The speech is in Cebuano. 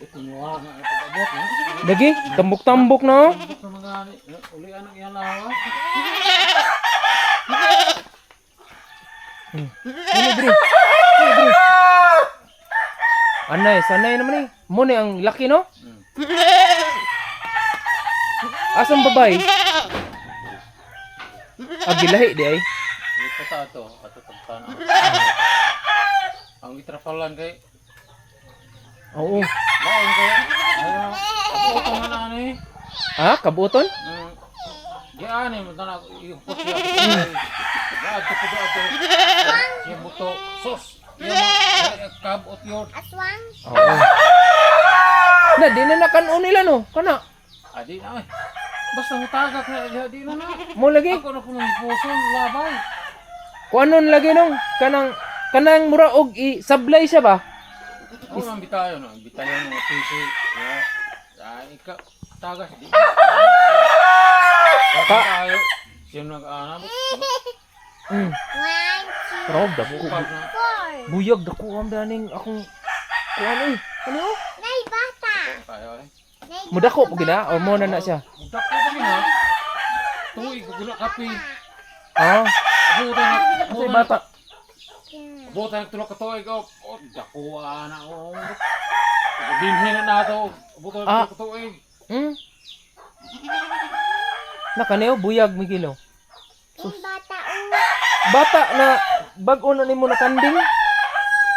Itinuha nga ang pag-abot. No? Lagi, tambok-tambok no. Abot ng mga ulian ang iyang lawa. Dili diri. Dili diri. Anay, sanay naman eh. Mo ni ang laki no? Asang babay? Ah, gilahi di ay. Dito ta ato, ato tagtan. Ang itrapalan kay Oo. laon kay ayo kabuoton na na ni. Ah, kabuoton? Di ani mo tanan ihupot siya. Ato ko ato. Siya buto sos. Iya ma kabot yun. Aswang. Oo. Na, di na nakan nila no. Kana. Adi na ay. Basta mutagak na diha, di na na. Mo lagi. Ako na kuno puso labay. Kuanon lagi nung kanang kanang mura og i sablay siya ba? Ako nang bitayo no, bitayo ng PC. Ya. Ay ka tagas di. Ka Tayo. Siya nag ana. One, two, Pero dako. Bukag na. four. Buyag dako ang daning akong kuan oy. Ano? Nay bata. Tayo ay. Nay Mudako po gina o mo na na siya. Budak ko kami na. Tuig ko guna kape. Ah, Buta na. kasi bata. Buta na tulok ka tuig oh. Oh, dako ana oh. Dinhin na nato. Buta na Ah. tulok ka tuig. Nakaneo buyag Miguel. Nay bata. Oh. Bata na bag-o na nimo na kanding.